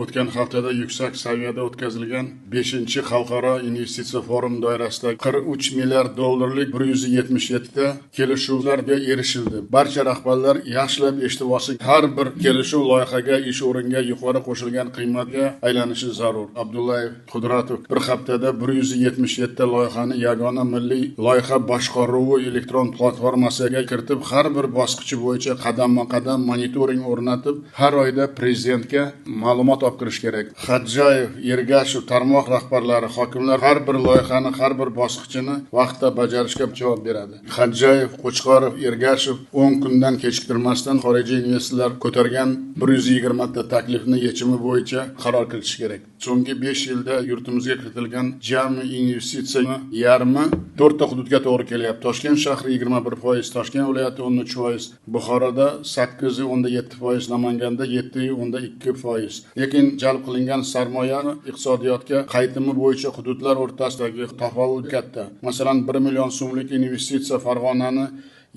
O'tgan haftada yuksak saviyada o'tkazilgan 5-xalqaro investitsiya forum doirasida 43 milliard dollarlik 177 ta kelishuvlarga erishildi. Barcha rahbarlar yaxshilab eshitib olsin, har bir kelishuv loyihaga, ish o'ringa yuqori qo'shilgan qiymatga aylanishi zarur. Abdullayev Qudratov bir haftada 177 ta loyihani yagona milliy loyiha boshqaruvi elektron platformasiga kiritib, har bir bosqichi bo'yicha qadamma-qadam monitoring o'rnatib, har oyda prezidentga ma'lumot olib kirish kerak. Xadjayev, Ergashev tarmoq rahbarlari, hokimlar har bir loyihani, har bir bosqichini vaqtida bajarishga javob beradi. Xadjayev, Qo'chqorov, Ergashev 10 kundan kechiktirmasdan xorijiy investorlar ko'targan 120 ta taklifni yechimi bo'yicha qaror kiritish kerak. So'nggi 5 yilda yurtimizga kiritilgan jami investitsiyani yarmi 4 ta hududga to'g'ri kelyapti. Toshkent shahri 21%, Toshkent viloyati 13%, Buxoroda 8.7%, Namanganda 7.2%. Lekin jalb qilingan sarmoyani iqtisodiyotga qaytimi bo'yicha hududlar o'rtasidagi tafovut katta. Masalan, 1 million so'mlik investitsiya Farg'onani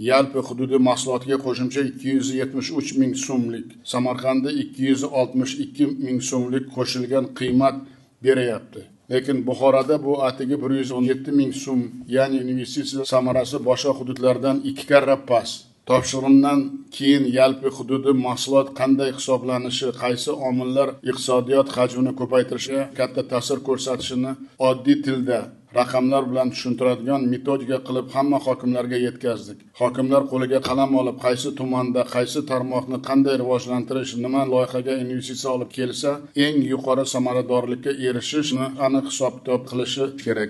yalpi hududi mahsulotiga qo'shimcha 273 ming so'mlik, Samarqandda 262 ming so'mlik qo'shilgan qiymat berayapti. Lekin Buxoroda bu atigi 117 ming so'm, ya'ni investitsiya samarasi boshqa hududlardan 2 karra past. Topshirimdan keyin yalpi hududi mahsulot qanday hisoblanishi, qaysi omillar iqtisodiyot hajmini ko'paytirishga katta ta'sir ko'rsatishini oddiy tilda raqamlar bilan tushuntiradigan metodika qilib hamma hokimlarga yetkazdik. Hokimlar qo'liga qalam olib, qaysi tumanda, qaysi tarmoqni qanday rivojlantirish, nima loyihaga investitsiya olib kelsa, eng yuqori samaradorlikka erishishni aniq hisob-kitob qilishi kerak.